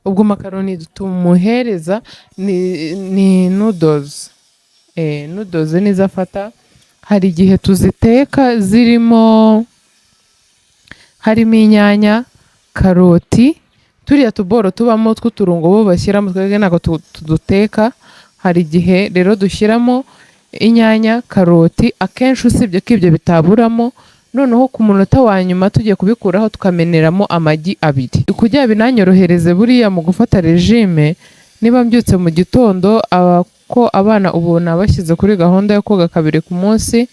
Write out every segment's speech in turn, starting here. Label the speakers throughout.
Speaker 1: Ubwo makaroni tumuhereza ni noodles. Noodles nizo afata, hari igihe tuziteka zirimo harimo inyanya, karoti, turiya tuboro tubamo tw'uturungo bo bashyiramo, twebwe ntabwo tuduteka, hari igihe rero dushyiramo inyanya, karoti, akenshi usibye ko ibyo bitaburamo, noneho ku munota wa nyuma tugiye kubikuraho tukameneramo amagi abiri. Kugira binanyorohereze buriya mu gufata regime, niba mbyutse mu gitondo, ko abana ubu nabashyize kuri gahunda yo koga kabiri ku munsi,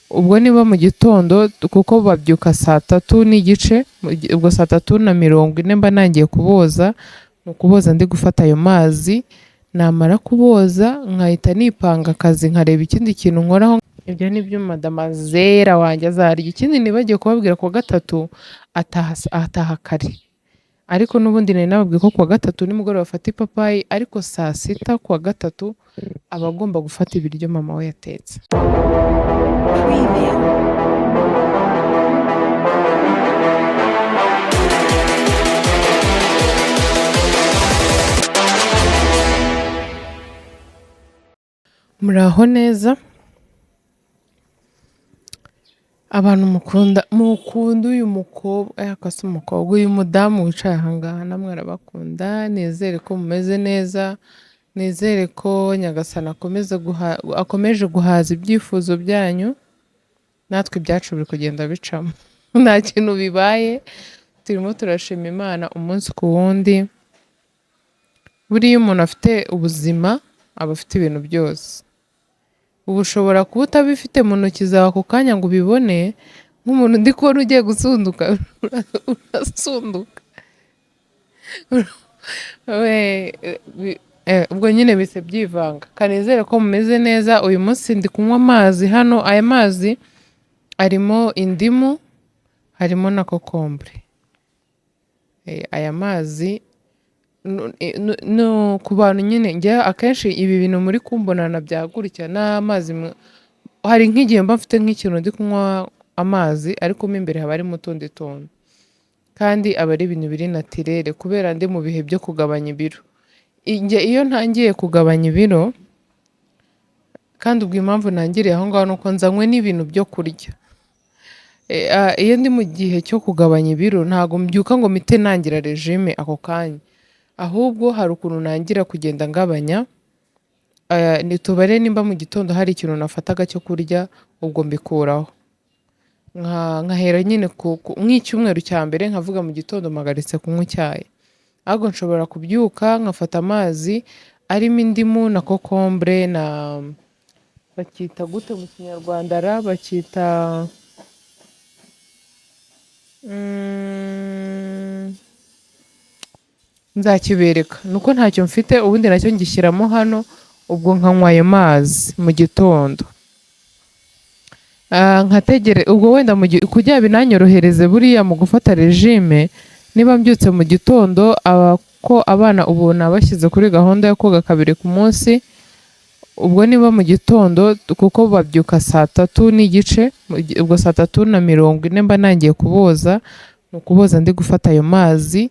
Speaker 1: ubwo niba mu gitondo kuko babyuka saa tatu n'igice, ubwo 3:40 mba nangiye kuboza, ni ukuboza ndi gufata ayo mazi, namara kuboza nkahita nipanga akazi nkareba ikindi kintu nkoraho, ibyo ni byo madamazera wanjye azarya. Ikindi nibagiwe kubabwira, kuwa gatatu ataha kare, ariko n'ubundi nari nababwiye ko kuwa gatatu nimugoroba afata ipapayi, ariko saa sita kuwa gatatu aba agomba gufata ibiryo mama we yatetse.
Speaker 2: Preview.
Speaker 1: Muraho neza, abantu mukunda uyu mukobwa, ariko si umukobwa, uyu mudamu wicaye aha ngaha namwe arabakunda, nizere ko mumeze neza, nizere ko Nyagasani akomeje guhaza ibyifuzo byanyu, natwe ibyacu biri kugenda bicamo, nta kintu bibaye, turimo turashima Imana umunsi ku wundi. Buriya umuntu afite ubuzima aba afite ibintu byose. Ubu ushobora kuba utabifite mu ntoki zawe ako kanya ngo ubibone, nk'umuntu ndi kubona ugiye gusunduka, urasunduka. Ubwo nyine bise byivanga. Kanizere ko mumeze neza, uyu munsi ndi kunywa amazi hano, aya mazi arimo indimu, harimo na kokombure. Aya mazi ku bantu nyine, njye akenshi ibi bintu muri kumbonana bya gutya n'amazi, hari nk'igihe mba mfite nk'ikintu ndi kunywa amazi, ariko mo imbere haba harimo utundi tuntu, kandi aba ari ibintu biri naturere kubera ndi mu bihe byo kugabanya ibiro. Njye iyo ntangiye kugabanya ibiro, kandi ubwo impamvu ntangiriye aho ngaho ni uko nzanywe n'ibintu byo kurya. Iyo ndi mu gihe cyo kugabanya ibiro ntabwo mbyuka ngo mpite ntangira regime ako kanya, ahubwo hari ukuntu ntangira kugenda ngabanya, tubare nimba mu gitondo hari ikintu nafataga cyo kurya, ubwo mbikuraho. Nkahera nyine nk'icyumweru cya mbere nkavuga mu gitondo mpagaritse kunywa icyayi, ahubwo nshobora kubyuka nkafata amazi arimo indimu na kokombure na bakita gute mu kinyarwanda ra, bakita nzakibereka, nuko ntacyo mfite, ubundi nacyo ngishyiramo hano, ubwo nkanywa ayo mazi mu gitondo. Nkategere ubwo wenda kugira binanyorohereze buriya mu gufata regime, niba mbyutse mu gitondo, ko abana ubu nabashyize kuri gahunda yo koga kabiri ku munsi, ubwo niba mu gitondo kuko babyuka saa tatu n'igice, ubwo 3:40 mba nangiye kuboza, ni ukuboza ndi gufata ayo mazi,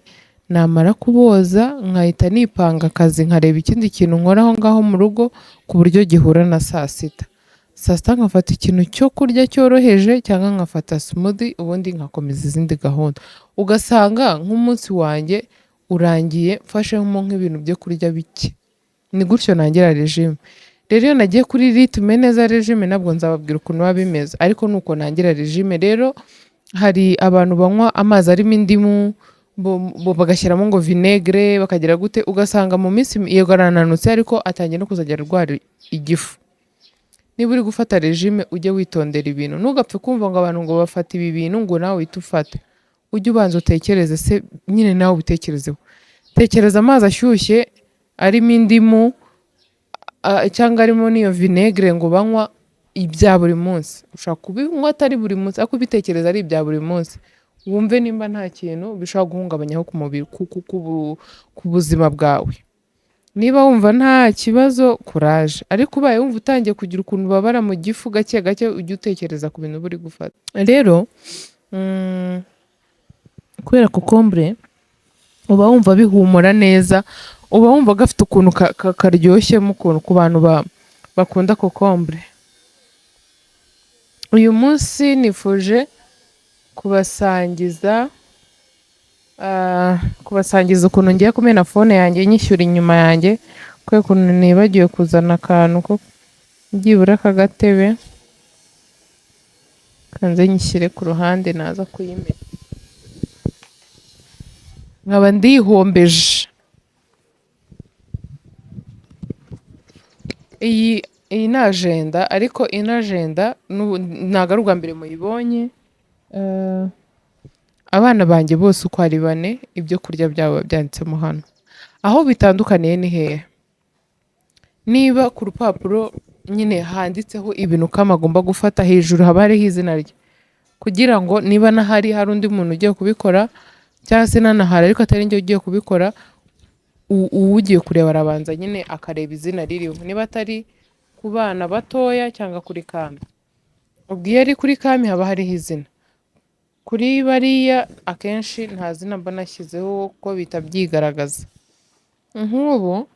Speaker 1: namara kuboza nkahita nipanga akazi nkareba ikindi kintu nkora aho ngaho mu rugo ku buryo gihura na saa sita. Saa sita nkafata ikintu cyo kurya cyoroheje cyangwa nkafata smoothie, ubundi nkakomeza izindi gahunda. Ugasanga nk'umunsi wanjye urangiye mfashemo nk'ibintu byo kurya bike. Ni gutyo ntangira regime. Rero iyo nagiye kuri rythme neza regime nabwo nzababwira ukuntu biba bimeze, ariko nuko ntangira regime. Rero hari abantu banywa amazi arimo indimu, bo bagashyiramo ngo vinaigre, bakagira gute, ugasanga mu minsi yego arananutse ariko atangiye no kuzajya arwara igifu. Niba uri gufata regime ujye witondera ibintu, ntugapfe kumva ngo abantu ngo bafata ibi bintu ngo nawe uhite ufata. Ujye ubanza utekereze se nyine nawe ubitekerezeho. Tekereza amazi ashyushye arimo indimu, cyangwa arimo n'iyo vinaigre ngo banywa ibya buri munsi. Ushobora kubinywa atari buri munsi ariko ubitekereza ari ibya buri munsi. Wumve nimba nta kintu bishobora guhungabanyaho ku mubiri, ku buzima bwawe. Niba wumva nta kibazo courage, ariko ubaye wumva utangiye kugira ukuntu ubabara mu gifu gake gake, ujye utekereza ku bintu uba uri gufata. Rero kubera kokombure Uba wumva bihumura neza, uba wumva gafite ukuntu karyoshyemo ukuntu ku bantu bakunda kokombure. Uyu munsi nifuje kubasangiza ukuntu ngiye kumena phone yanjye nyishyura inyuma yanjye, kubera ukuntu nibagiwe kuzana akantu ko byibura k'agatebe, kanze nyishyire ku ruhande naza kuyimena. Nkaba ndihombeje. Iyi ni agenda, ariko ino agenda ntabwo ari ubwa mbere muyibonye. Abana banjye bose uko ari bane ibyo kurya byabo byanditsemo hano. Aho bitandukaniye ni hehe? Niba ku rupapuro nyine handitseho ibintu Kami agomba gufata, hejuru haba hariho izina rye, kugira ngo niba nahari hari undi muntu ugiye kubikora, cyangwa se nanahari ariko atari njye ugiye kubikora, uwugiye kureba arabanza nyine akareba izina ririho, niba atari ku bana batoya cyangwa kuri Kami. Ubwo iyo ari kuri Kami haba hariho izina, kuri bariya akenshi nta zina mba nashyizeho kuko bihita byigaragaza. Nk'ubu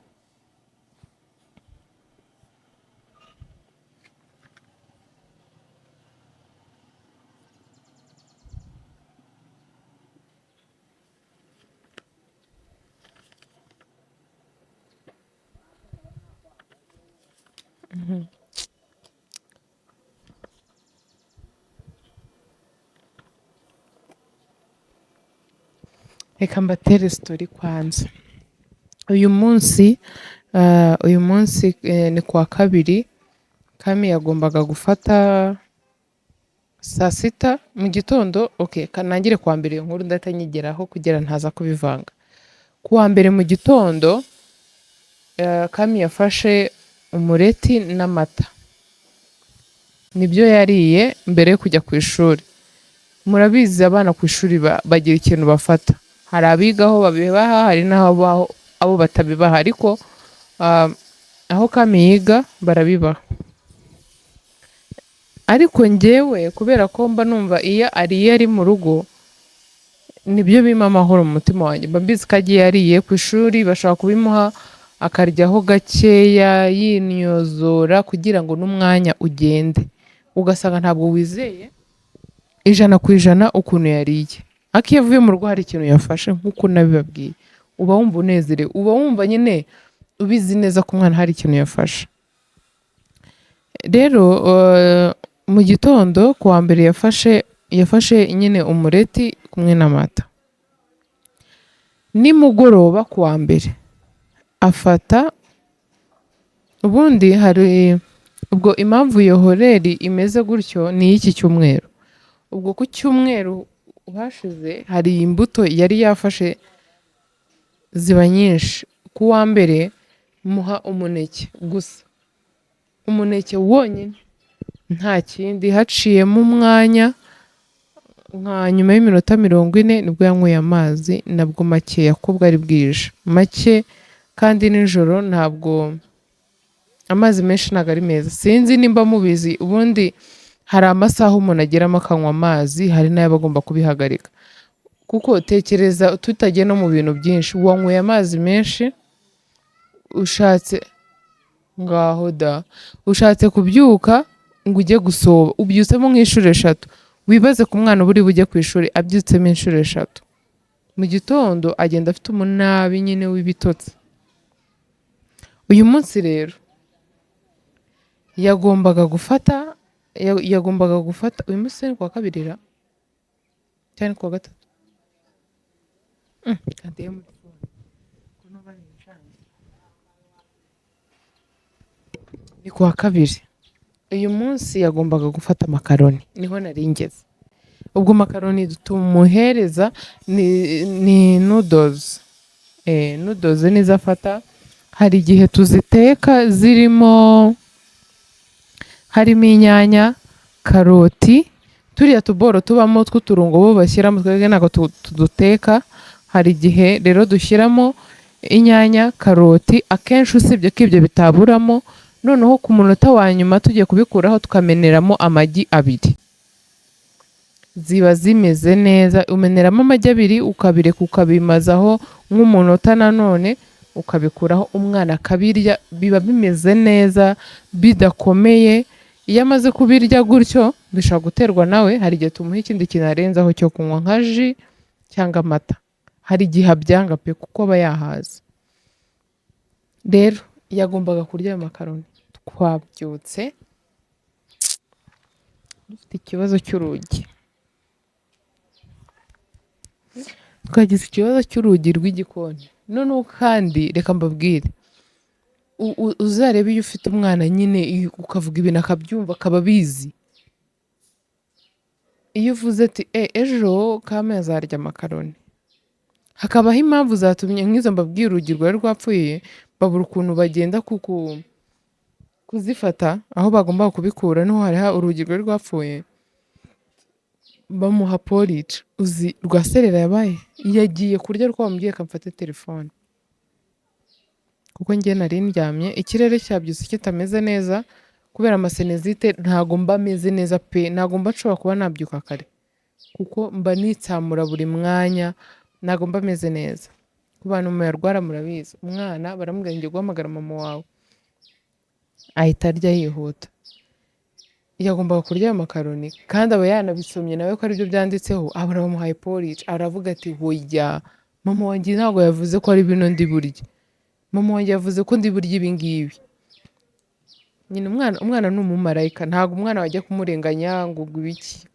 Speaker 1: reka mbatere story kwanza. Uyu munsi ni kuwa kabiri, Kami yagombaga gufata saa sita mu gitondo. Okay, nangire kuwa mbere iyo nkuru ndahita nyigeraho kugira ntaza kubivanga. Kuwa mbere mu gitondo, Kami yafashe umureti n'amata, nibyo yariye mbere yo kujya ku ishuri. Murabizi abana ku ishuri bagira ikintu bafata, hari abigaho babibaha, hari n'aho abo batabibaha, ariko aho Kami yiga barabibaha. Ariko njyewe kubera ko mba numva iyo ariye ari mu rugo nibyo bimpa amahoro mu mutima wanjye, mba mbizi ko agiye yariye ku ishuri bashobora kubimuha akaryaho gakeya yinyozora kugira ngo n'umwanya ugende, ugasanga ntabwo wizeye 100% ukuntu yariye. Ariko iyo avuye mu rugo hari ikintu yafashe nk'uko nabibabwiye, uba wumva unezerewe, uba wumva nyine ubizi neza ko umwana hari ikintu yafashe. Rero mu gitondo ku wa mbere yafashe nyine umureti kumwe n'amata. Nimugoroba ku wa mbere afata, ubundi hari ubwo impamvu iyo horeri imeze gutyo ni iy'iki cyumweru. Ubwo ku cyumweru hashize hari imbuto yari yafashe ziba nyinshi. Ku wa mbere muha umuneke gusa, umuneke wonyine nta kindi. Haciyemo umwanya nka nyuma y'iminota 40 nibwo yanyweye amazi, nabwo makeya kuko bwari bwije make, kandi nijoro ntabwo amazi menshi ntabwo ari meza. Sinzi nimba mubizi, ubundi hari amasaha umuntu ageramo akanywa amazi, hari n'ayo aba agomba kubihagarika. Kuko tekereza tutagiye no mu bintu byinshi, wanyweye amazi menshi, ushatse ngaho da, ushatse kubyuka ngo ujye gusoba, ubyutsemo nk'inshuro 3. Wibaze ku mwana uba uri bujye ku ishuri abyutsemo inshuro 3 mu gitondo, agenda afite umunabi nyine w'ibitotsi. Uyu munsi rero yagombaga gufata, yagombaga gufata uyu munsi ni kuwa kabiri ra cyangwa ni kuwa gatatu? Ni kuwa kabiri. Uyu munsi yagombaga gufata makaroni, niho nari ngeze. Ubwo makaroni tumuhereza ni noodles. Noodles nizo afata. Hari igihe tuziteka zirimo, harimo inyanya, karoti, turiya tuboro tubamo tw'uturungo bo bashyiramo, twebwe ntabwo tuduteka. Hari igihe rero dushyiramo inyanya, karoti, akenshi usibye ko ibyo bitaburamo, noneho ku munota wa nyuma tugiye kubikuraho tukameneramo amagi 2. Ziba zimeze neza, umeneramo amagi abiri ukabireka ukabimazaho nk'umunota, nanone ukabikuraho umwana akabirya, biba bimeze neza bidakomeye. Iyo amaze kubirya gutyo bishobora guterwa nawe, hari igihe tumuha ikindi kintu arenzaho cyo kunywa nka ji cyangwa amata, hari igihe abyanga pe kuko aba yahaze. Rero yagombaga kurya ayo makaroni. Twabyutse dufite ikibazo cy'urugi, twagize ikibazo cy'urugi rw'igikoni. Noneho kandi reka mbabwire, uzarebe iyo ufite umwana nyine ukavuga ibintu akabyumva akaba abizi. Iyo uvuze ati ejo Kame azarya amakaroni, hakabaho impamvu zatumye nk'izo mbabwiye urugi rwari rwapfuye, babura ukuntu bagenda kuzifata aho bagombaga kubikura, niho hari urugi rwari rwapfuye, bamuha porridge. Uzi rwaserera yabaye, yagiye kurya ariko bamubwiye akamfate telefone, kuko njye nari ndyamye, ikirere cyabyutse kitameze neza kubera amasenezite, ntago mba meze neza pe, ntago mba nshobora kuba nabyuka kare kuko mba nitsamura buri mwanya, ntago mba meze neza. Ku bantu muyarwara murabizi, umwana baramubwira ngiye guhamagara mama wawe, ahita arya yihuta. Yagombaga kurya ayo makaroni kandi aba yanabisomye nawe ko aribyo byanditseho, abona bamuhaye porridge, aravuga ati hoya mama wanjye ntabwo yavuze ko ari bino ndi burye, mama wanjye yavuze ko ndi burye ibi ngibi. Nyine umwana ni umumarayika, ntabwo umwana wajya kumurenganya ngo ibiki,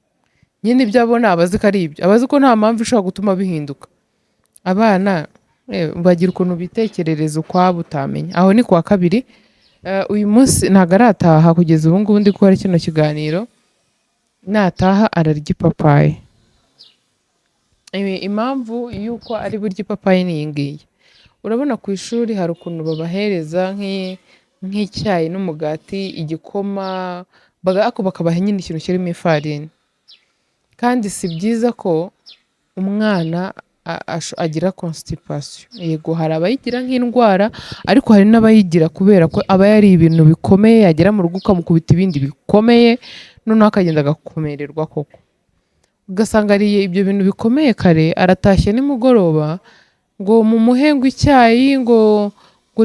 Speaker 1: nyine ibyo abona aba azi ko ari ibyo, aba azi ko nta mpamvu ishobora gutuma bihinduka. Abana bagira ukuntu bitekerereza ukwabo utamenya. Aho ni kuwa kabiri. Uyu munsi ntabwo arataha kugeza ubu ngubu ndi gukora kino kiganiro, nataha ararya ipapayi. Impamvu y'uko ari burya ipapayi ni iyi ngiyi. Urabona ku ishuri hari ukuntu babahereza nk'icyayi n'umugati, igikoma, ariko bakabaha nyine ikintu kirimo ifarini. Kandi si byiza ko umwana agira constipation. Yego hari abayigira nk'indwara, ariko hari n'abayigira kubera ko aba yariye ibintu bikomeye, yagera mu rugo ukamukubita ibindi bikomeye, noneho akagenda agakomererwa koko. Ugasanga ariye ibyo bintu bikomeye kare, aratashye nimugoroba ngo mumuhe ngo icyayi, ngo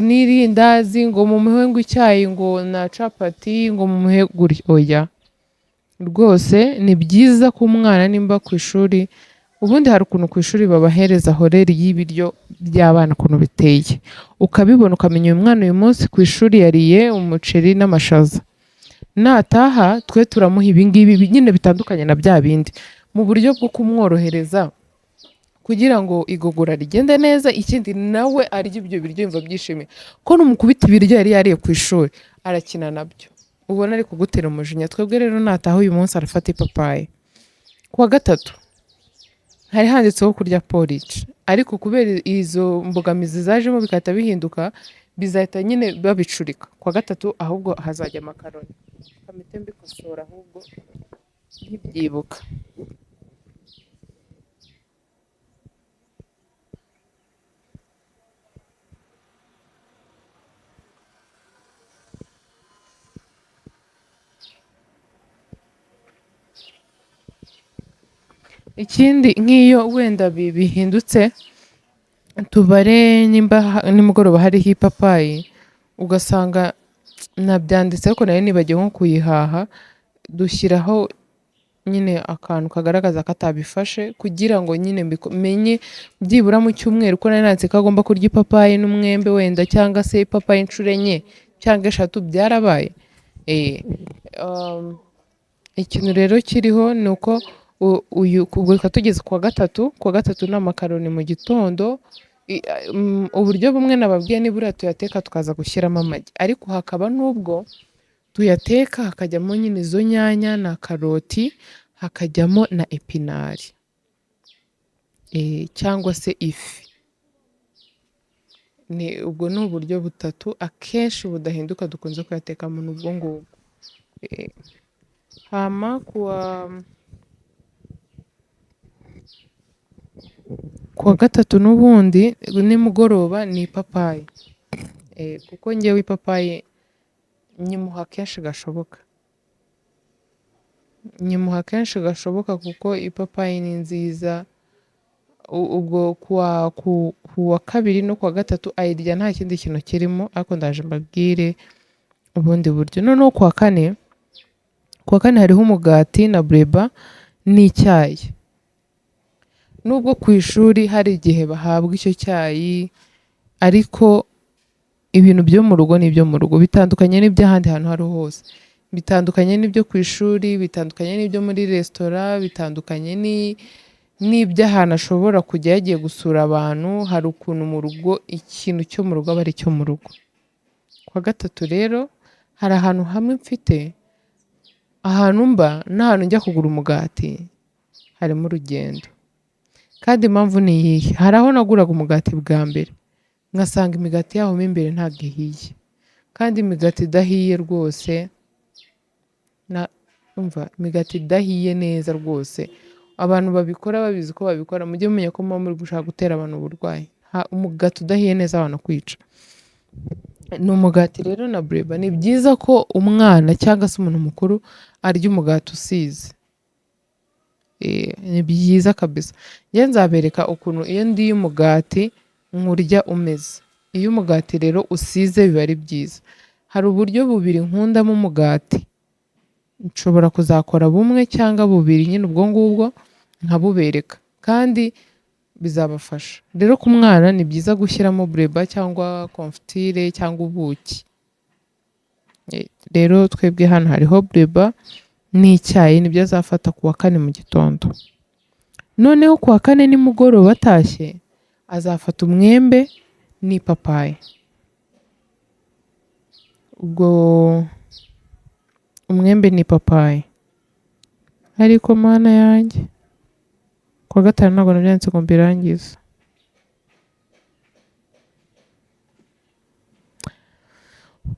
Speaker 1: n'irindazi, ngo mumuhe ngo icyayi, ngo na capati, ngo mumuhe gutya. Oya, rwose ni byiza ko umwana nimba ku ishuri, ubundi hari ukuntu ku ishuri babahereza horeri y'ibiryo by'abana ukuntu biteye, ukabibona ukamenya uyu mwana uyu munsi ku ishuri yariye umuceri n'amashaza, nataha twe turamuha ibi ngibi nyine bitandukanye na bya bindi, mu buryo bwo kumworohereza kugira ngo igogora rigende neza, ikindi nawe arye ibyo biryo yumva byishimiye. Ko numukubita ibiryo yari yariye ku ishuri arakina nabyo, ubona ari kugutera umujinya. Twebwe rero nataha uyu munsi arafata ipapayi. Kuwa gatatu hari handitseho kurya porridge, ariko kubera izo mbogamizi zajemo bigahita bihinduka, bizahita nyine babicurika. Kuwa gatatu ahubwo hazajya amakaroni. Kamite mbikosora ahubwo nkibyibuka. Ikindi nk'iyo wenda bihindutse, tubare nimba nimugoroba hariho ipapayi, ugasanga nabyanditse ariko nari nibagiwe nko kuyihaha, dushyiraho nyine akantu kagaragaza ko atabifashe, kugira ngo nyine menye byibura mu cyumweru ko nari nanditse ko agomba kurya ipapayi n'umwembe wenda, cyangwa se ipapayi inshuro 4 cyangwa 3, byarabaye. Ikintu rero kiriho ni uko uyu ubwo reka tugeze kuwa gatatu, kuwa gatatu ni amakaroni mu gitondo. Uburyo bumwe nababwiye ni buriya tuyateka tukaza gushyiramo amagi, ariko hakaba n'ubwo tuyateka hakajyamo nyine izo nyanya na karoti, hakajyamo na epinari cyangwa se ifi. Ni ubwo ni uburyo butatu akenshi budahinduka dukunze kuyatekamo n'ubwo ngubwo. Hama kuwa gatatu n'ubundi nimugoroba ni ipapayi, kuko njyewe ipapayi nyimuha kenshi gashoboka. Nyimuha kenshi gashoboka kuko ipapayi ni nziza. Ubwo kuwa kabiri no kuwa gatatu ayirya nta kindi kintu kirimo, ariko ndaje mbabwire ubundi buryo. Noneho kuwa kane hariho umugati na bureba n'icyayi. Nubwo ku ishuri hari igihe bahabwa icyo cyayi, ariko ibintu byo mu rugo n'ibyo mu rugo bitandukanye n'iby'ahandi hantu aho ariho hose, bitandukanye n'ibyo ku ishuri, bitandukanye n'ibyo muri resitora, bitandukanye n'iby'ahantu ashobora kujya yagiye gusura abantu. Hari ukuntu mu rugo ikintu cyo mu rugo aba ari icyo mu rugo. Kuwa gatatu rero hari ahantu hamwe mfite, ahantu mba n'ahantu njya kugura umugati harimo urugendo. Kandi impamvu ni iyihe? Hari aho naguraga umugati bwa mbere ngasanga imigati yaho mo imbere ntabwo ihiye, kandi imigati idahiye rwose, umva imigati idahiye neza rwose, abantu babikora babizi ko babikora, mujye mumenya ko muba muri gushaka gutera abantu uburwayi. Umugati udahiye neza abantu kwica. Ni umugati rero na bureba. Ni byiza ko umwana cyangwa se umuntu mukuru arya umugati usize. Ni byiza kabisa. Njye nzabereka ukuntu iyo ndiye umugati nkurya umeze. Iyo umugati rero usize biba ari byiza. Hari uburyo bubiri nkundamo umugati, nshobora kuzakora bumwe cyangwa bubiri nyine ubwo ngubwo nkabubereka, kandi bizabafasha. Rero ku mwana ni byiza gushyiramo bureba cyangwa konfitire cyangwa ubuki. Rero twebwe hano hariho bureba n'icyayi, nibyo azafata kuwa kane mu gitondo. Noneho kuwa kane nimugoroba atashye azafata umwembe n'ipapayi. Ubwo umwembe n'ipapayi. Ariko mana yanjye, kuwa gatanu ntabwo nabyanditse ngo mbirangize.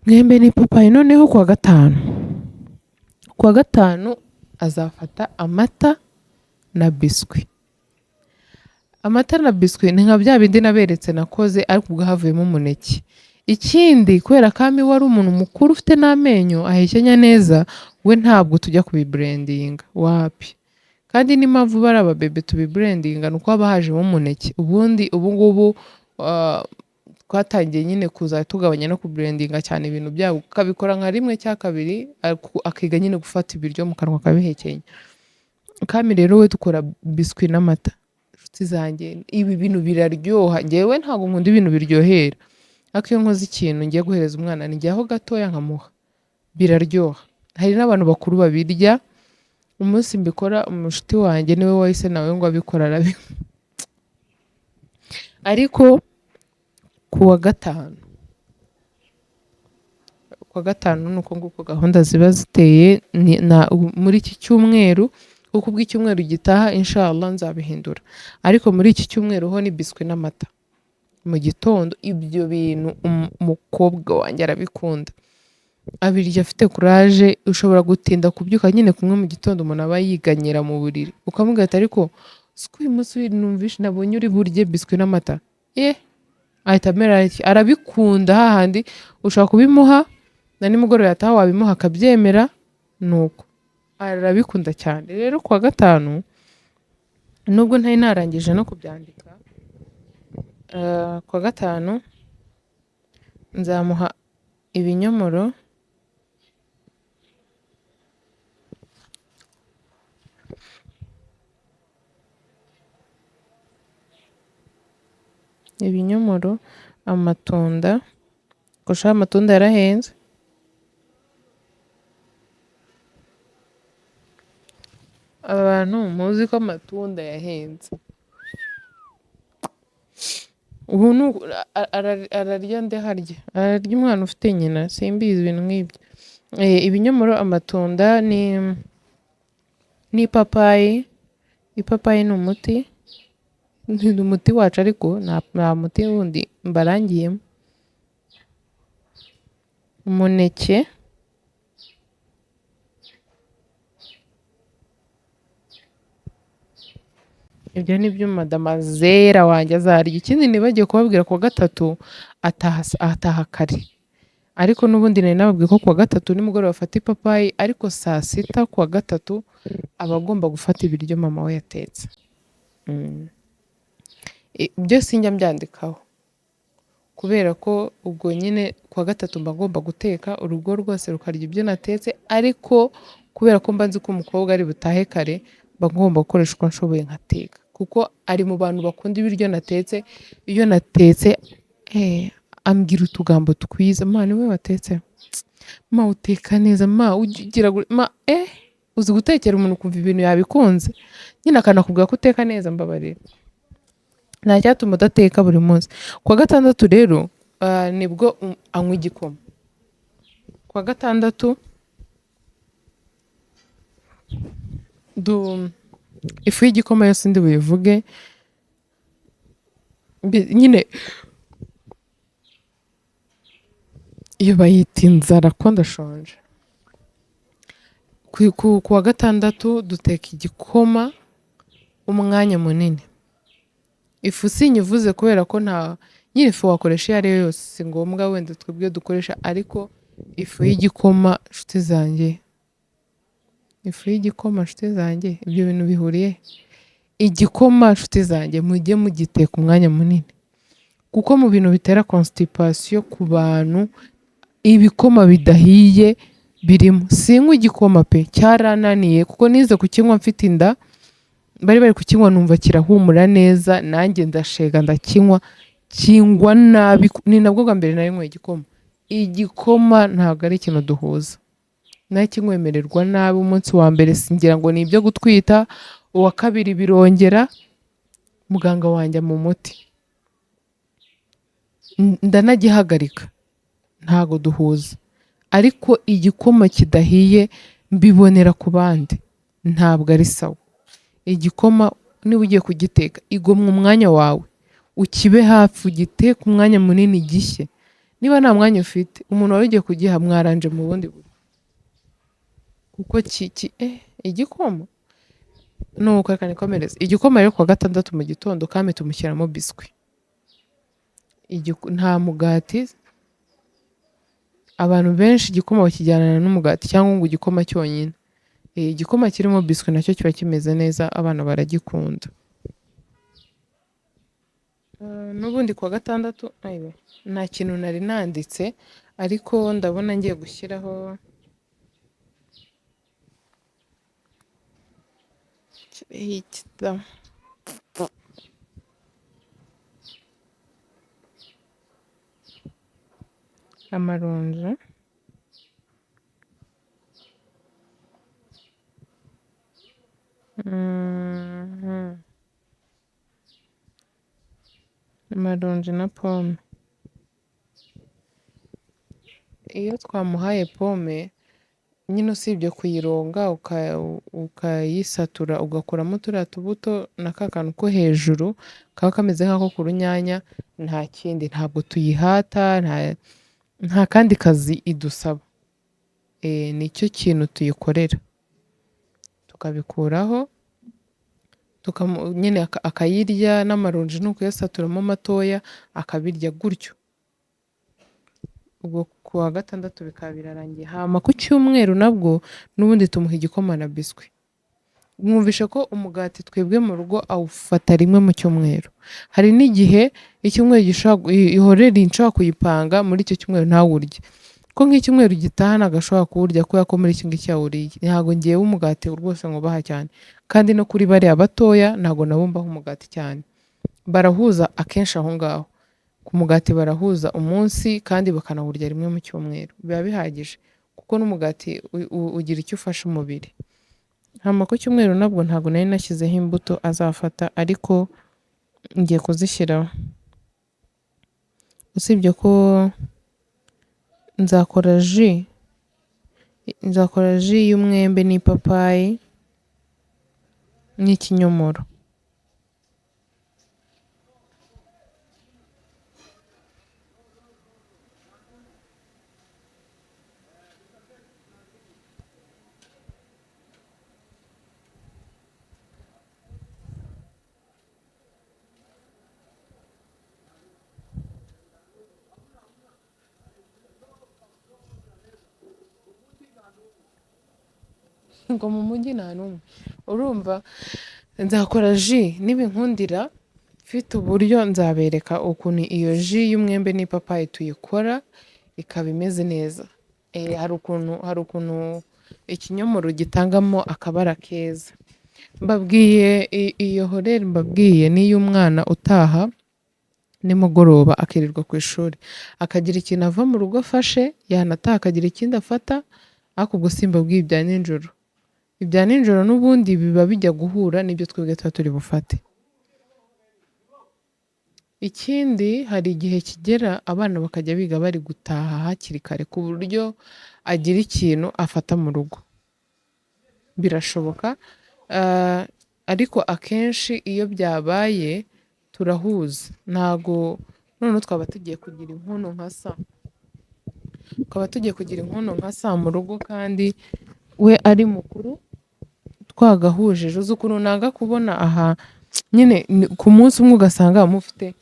Speaker 1: Umwembe n'ipapayi. Noneho kuwa gatanu azafata amata na biswi. Amata na biswi ni nka bya bindi naberetse nakoze, ariko ubwo havuyemo umuneke. Ikindi kubera Kami wari umuntu mukuru ufite n'amenyo ahekenya neza, we ntabwo tujya kubibrandinga wapi. Kandi n'impamvu bari ababebe tubibrandinga ni uko haba hajemo umuneke. Ubundi ubu ngubu twatangiye nyine kuza tugabanya no kubrandinga cyane ibintu byabo, ukabikora nka rimwe cya kabiri, akiga nyine gufata ibiryo mu kanwa akabihekenya. Kami rero we dukora biswi n'amata. Inshuti zanjye, ibi bintu biraryoha. Njyewe ntabwo nkunda ibintu biryohera, ariko iyo nkoze ikintu ngiye guhereza umwana njyaho gatoya nkamuha, biraryoha. Hari n'abantu bakuru babirya. Umunsi mbikora umushuti wanjye niwe wahise nawe ngo abikora arabi. Ariko kuwa gatanu nuko nguko gahunda ziba ziteye muri iki cyumweru, kuko ubwo icyumweru gitaha inshallah nzabihindura. Ariko muri iki cyumweru ho ni biswi n'amata mu gitondo. Ibyo bintu umukobwa wanjye arabikunda, abirya afite courage. Ushobora gutinda kubyuka nyine kumwe mu gitondo umuntu aba yiganyira mu buriri, ukamubwira ati ariko siko uyu munsi numvishe nabonye uri burye biswi n'amata, ahita amera atya. Arabikunda hahandi ushobora kubimuha na nimugoroba yataha wabimuha akabyemera, nuko arabikunda cyane. Rero kuwa gatanu nubwo ntari narangije no kubyandika, kuwa gatanu nzamuha ibinyomoro, amatunda. Gusa amatunda yarahenze. Abantu muzi ko amatunda yahenze. Ubu ararya nde harya? Ararya umwana ufite nyina, simbizi ibintu nk'ibyo. Ibinyomoro, amatunda n'ipapayi. Ipapayi ni umuti. Ni umuti wacu, ariko nta muti wundi mbarangiyemo. Umuneke, ibyo ni byo madamazera wanjye azarya. Ikindi nibagiye kubabwira, kuwa gatatu ataha kare. Ariko n'ubundi nari nababwiye ko kuwa gatatu nimugoroba afata ipapayi, ariko saa sita kuwa gatatu aba agomba gufata ibiryo mama we yatetse. Ibyo sinjya mbyandikaho kubera ko ubwo nyine kuwa gatatu mba ngomba guteka, urugo rwose rukarya ibyo natetse, ariko kubera ko mba nzi ko umukobwa ari butahe kare, mba ngomba gukoresha uko nshoboye nkateka, kuko ari mu bantu bakunda ibiryo natetse. Iyo natetse ambwira utugambo twiza, ma ni wowe watetse, ma uteka neza, ma ugira ma uzi gutekera umuntu ukumva ibintu yabikunze, nyine akanakubwira ko uteka neza. Mbabarira, nta cyatuma udateka buri munsi. Kuwa gatandatu rero nibwo anywa igikoma. Kuwa gatandatu ifu y'igikoma yose ndi buyivuge nyine iyo bayita inzara ko ndashonje. Kuwa gatandatu duteka igikoma umwanya munini. Ifu sinyivuze kubera ko nta nyine ifu wakoresha iyo ari yo yose, si ngombwa wenda twebwe dukoresha, ariko ifu y'igikoma nshuti zanjye, ifu y'igikoma nshuti zanjye, ibyo bintu bihuriye. Igikoma nshuti zanjye mujye mugiteka umwanya munini, kuko mu bintu bitera constipation ku bantu ibikoma bidahiye birimo. Sinywa igikoma pe, cyarananiye kuko nize kukinywa mfite inda, bari kukinywa numva kirahumura neza, nanjye ndashega ndakinywa, kingwa nabi. Ni nabwo bwa mbere nari nyweye igikoma. Igikoma ntabwo ari ikintu duhuza, nakinywemererwa nabi umunsi wa mbere singira ngo ni ibyo gutwita, uwa kabiri birongera, muganga wanjye mu muti ndanagihagarika, ntago duhuza. Ariko igikoma kidahiye mbibonera ku bandi, ntabwo ari sawa. Igikoma niba ugiye kugiteka igomwa umwanya wawe, ukibe hafi, ugiteke umwanya munini gishye. Niba nta mwanya ufite, umuntu wari ugiye kugiha mwaranje mu bundi buryo, kuko igikoma nuko reka nikomereze. Igikoma rero kuwa gatandatu mu gitondo kame tumushyiramo biswi, nta mugati. Abantu benshi igikoma bakijyana n'umugati cyangwa ngo igikoma cyonyine. Igikoma kirimo biswi nacyo kiba kimeze neza, abana baragikunda. N'ubundi kuwa gatandatu nta kintu nari nanditse, ariko ndabona ngiye gushyiraho amaronji, amaronji na pome. Iyo twamuhaye pome nyine usibye kuyironga ukayisatura ugakuramo turiya tubuto na ka kantu ko hejuru kaba kameze nk'ako ku runyanya, nta kindi, ntabwo tuyihata, nta kandi kazi idusaba. Nicyo kintu tuyikorera, tukabikuraho nyine akayirya, n'amaronji ni ukuyasaturamo matoya akabirya gutyo. Ubwo kuwa gatandatu bikaba birarangiye. Hama ku cyumweru nabwo n'ubundi tumuha igikoma na biswi. Mwumvishe ko umugati twebwe mu rugo awufata rimwe mu cyumweru. Hari n'igihe icyumweru ihorera nshobora kuyipanga muri icyo cyumweru ntawurye, ko nk'icyumweru gitaha ntabwo ashobora kuwurya kubera ko muri iki ngiki yawuriye. Ntabwo ngewe umugati rwose ngubaha cyane, kandi no kuri bariya batoya ntabwo nabo mbaha umugati cyane. Barahuza akenshi aho ngaho ku mugati, barahuza umunsi kandi bakanawurya rimwe mu cyumweru, biba bihagije kuko n'umugati ugira icyo ufasha umubiri. Hama ku cyumweru nabwo ntabwo nari nashyizeho imbuto azafata, ariko ngiye kuzishyiraho. Usibye ko nzakora ji y'umwembe n'ipapayi n'ikinyomoro. Ngo mu mujyi nta n'umwe. Urumva nzakora jus nibinkundira, mfite uburyo nzabereka ukuntu iyo jus y'umwembe n'ipapayi tuyikora ikaba imeze neza. Hari ukuntu ikinyomoro gitangamo akabara keza. Mbabwiye iyo horaire, mbabwiye n'iy'umwana utaha nimugoroba akirirwa ku ishuri, akagira ikintu ava mu rugo afashe, yanataha akagira ikindi afata. Ariko ubwo simbabwiye ibya nijoro. Ibya nijoro n'ubundi biba bijya guhura n'ibyo twebwe tuba turi bufate. Ikindi, hari igihe kigera abana bakajya biga bari gutaha hakiri kare, ku buryo agira ikintu afata mu rugo. Birashoboka, ariko akenshi iyo byabaye turahuza. Ntago noneho twaba tugiye kugira inkono nka saa mu rugo kandi we ari mukuru twagahujije. Uzi ukuntu nanga kubona aha nyine ku munsi umwe ugasanga mufite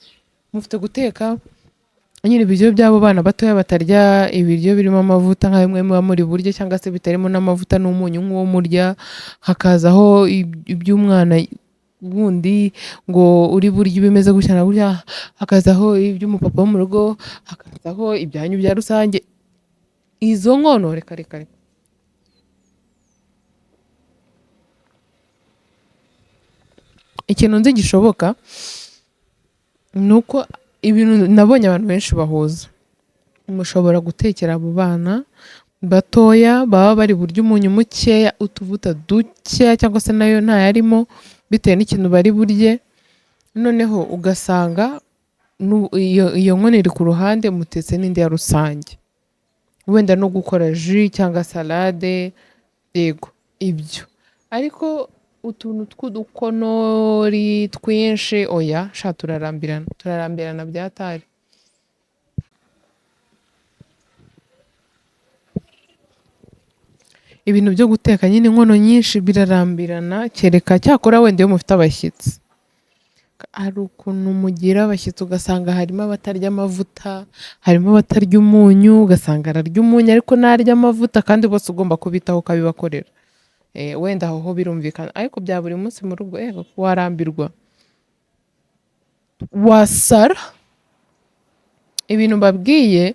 Speaker 1: guteka nyine ibiryo by'abo bana batoya batarya ibiryo birimo amavuta nka bimwe muba muri buryo, cyangwa se bitarimo n'amavuta n'umunyu nk'uwo murya, hakazaho iby'umwana wundi ngo uri burya ibimeze gutya na gutya, hakazaho iby'umupapa wo mu rugo, hakazaho ibyanyu bya rusange. Izo nkono, reka reka reka. Ikintu nzi gishoboka ni uko ibintu nabonye abantu benshi bahuza, mushobora gutekera abo bana batoya baba bari burya umunyu mukeya, utuvuta dukeya, cyangwa se nayo ntayarimo bitewe n'ikintu bari burye. Noneho ugasanga iyo nkono iri ku ruhande, mutetse n'indi ya rusange, wenda no gukora jus cyangwa salade. Yego ibyo, ariko utuntu tw'udukonori twinshi oya sha, turarambirana, turarambirana byatari. Ibintu byo guteka nyine inkono nyinshi birarambirana, kereka cyakora wenda iyo mufite abashyitsi. Hari ukuntu mugira abashyitsi ugasanga harimo abatarya amavuta, harimo abatarya umunyu, ugasanga ararya umunyu ariko ntarya amavuta, kandi bose ugomba kubitaho ukabibakorera. Wenda aho ho birumvikana, ariko bya buri munsi mu rugo, warambirwa, wasara. Ibintu mbabwiye,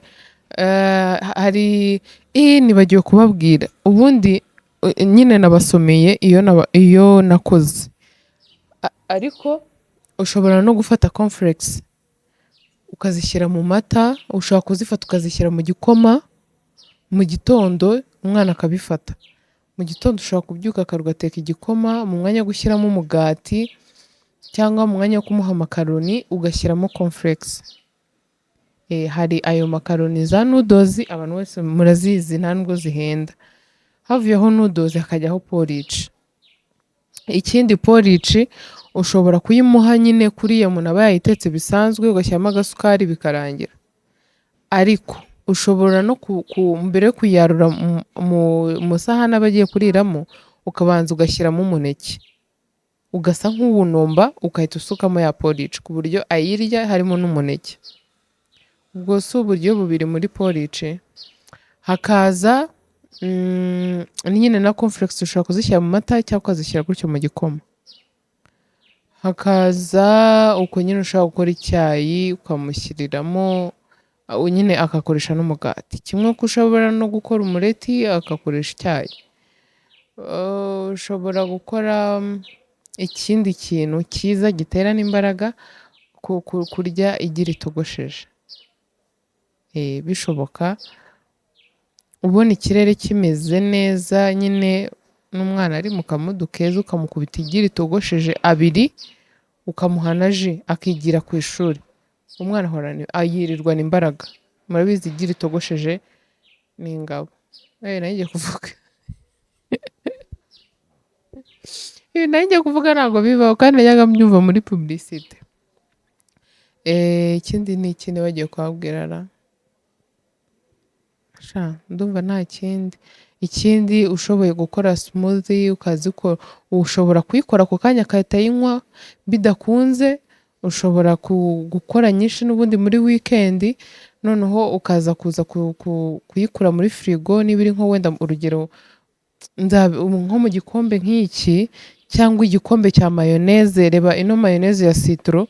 Speaker 1: hari nibagiwe kubabwira ubundi, nyine nabasomeye iyo nakoze. Ariko ushobora no gufata cornflakes ukazishyira mu mata, ushobora kuzifata ukazishyira mu gikoma mu gitondo, umwana akabifata. Mu gitondo ushobora kubyuka ugateka igikoma, mu mwanya wo gushyiramo umugati cyangwa mu mwanya wo kumuha amakaroni ugashyiramo cornflakes. Hari ayo makaroni za noodles, abantu bose murazizi, nta nubwo zihenda. Havuyeho noodles hakajyaho porridge. Ikindi, porridge ushobora kuyimuha nyine kuriya umuntu aba yayitetse bisanzwe, ugashyiramo agasukari bikarangira. Ariko ushobora no mbere yo kuyarura mu isahani aba agiye kuriramo, ukabanza ugashyiramo umuneke, ugasa nk'uwunomba, ugahita usukamo ya porridge ku buryo ayirya harimo n'umuneke. Ubwo si uburyo bubiri muri porridge? Hakaza nyine na cornflakes, ushobora kuzishyira mu mata cyangwa ukazishyira gutyo mu gikoma. Hakaza uko nyine ushobora gukora icyayi ukamushyiriramo, nyine agakoresha n'umugati, kimwe uko ushobora no gukora umureti agakoresha icyayi. Ushobora gukora ikindi kintu cyiza gitera n'imbaraga, kurya igi ritogosheje. Bishoboka ubona ikirere kimeze neza nyine n'umwana ari mu kamudu keza, ukamukubita igi ritogosheje abiri, ukamuha na jus, akigira ku ishuri. Umwana ahorana, yirirwana imbaraga. Murabizi, igi ritogosheje ni ingabo. Nari ngiye kuvuga ibi, nari ngiye kuvuga ntabwo bibaho kandi najyaga mbyumva muri publicité. Ikindi ni iki nibagiwe kubabwira ra? Sha ndumva nta kindi. Ikindi, ushoboye gukora smoothie ukazikora, ushobora kuyikora ako kanya agahita ayinywa. Bidakunze ushobora gukora nyinshi n'ubundi muri weekend, noneho ukaza kuza kuyikura muri firigo niba iri nko wenda urugero Nko mu gikombe nk'iki cyangwa igikombe cya mayoneze, reba ino mayoneze ya citron,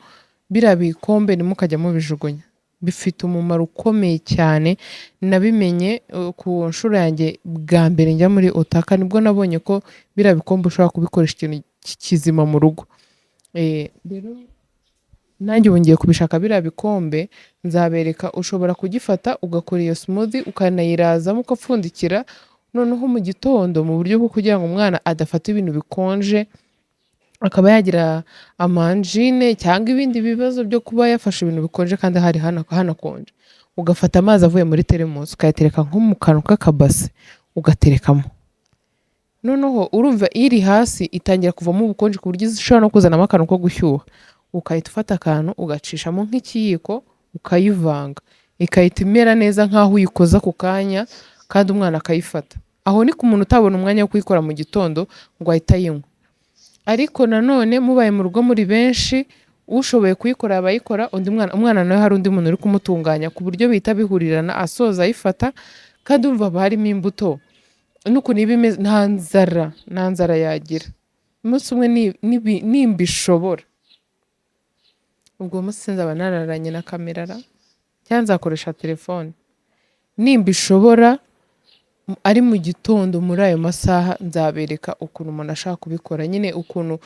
Speaker 1: biriya bikombe ntimukajya mubijugunya, bifite umumaro ukomeye cyane. Nabimenye ku nshuro yanjye bwa mbere njya muri Otaka, nibwo nabonye ko biriya bikombe ushobora kubikoresha ikintu kizima mu rugo. Rero nanjye ubu ngiye kubishaka biriya bikombe, nzabereka. Ushobora kugifata ugakora iyo smoothie, ukanayirazamo, ugapfundikira, noneho mu gitondo, mu buryo bwo kugira ngo umwana adafata ibintu bikonje akaba yagira ama angine cyangwa ibindi bibazo byo kuba yafashe ibintu bikonje kandi hari hanakonje, ugafata amazi avuye muri teremusi, ukayatereka nko mu kantu k'akabase, ugaterekamo. Noneho urumva iri hasi itangira kuvamo ubukonje ku buryo ishobora no kuzanamo akantu ko gushyuha, ukahita ufata akantu ugacishamo nk'ikiyiko, ukayivanga, ikahita imera neza nk'aho uyikoza ku kanya, kandi umwana akayifata. Aho ni ku muntu utabona umwanya wo kuyikora mu gitondo ngo ahite ayinywa. Ariko nanone mubaye mu rugo muri benshi, ushoboye kuyikora aba ayikora, undi mwana, umwana nawe hari undi muntu uri kumutunganya, ku buryo bihita bihurirana, asoza ayifata. Kandi urumva haba harimo imbuto n'ukuntu iba imeze, nta nzara yagira. Umunsi umwe nimbishobora, ubwo munsi nzaba nararanye na kamera ra, cyangwa nzakoresha telefone, nimbishobora ari mu gitondo muri ayo masaha, nzabereka ukuntu umuntu ashaka kubikora nyine, ukuntu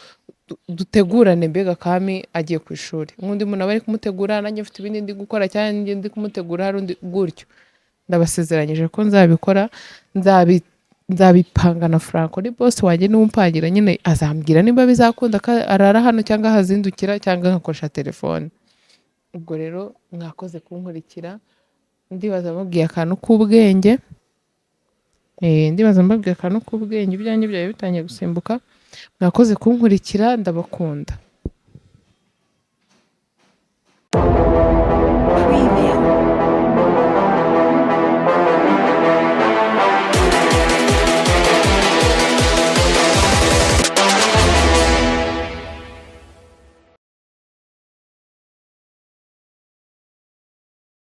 Speaker 1: dutegurane mbega Kami agiye ku ishuri, nk'undi muntu aba ari kumutegura, nanjye mfite ibindi ndi gukora, cyangwa njye ndi kumutegura hari undi gutyo. Ndabasezeranyije ko nzabikora, nzabipanga na Franco, ni boss wanjye, niwe umpangira nyine, azambwira niba bizakunda ko arara hano cyangwa ahazindukira cyangwa nkakoresha telefone. Ubwo rero mwakoze kunkurikira, ndibaza mubwiye akantu k'ubwenge. Ndibaza mbabwiye akantu k'ubwenge, ibyanjye byari bitangiye gusimbuka. Mwakoze kunkurikira, ndabakunda.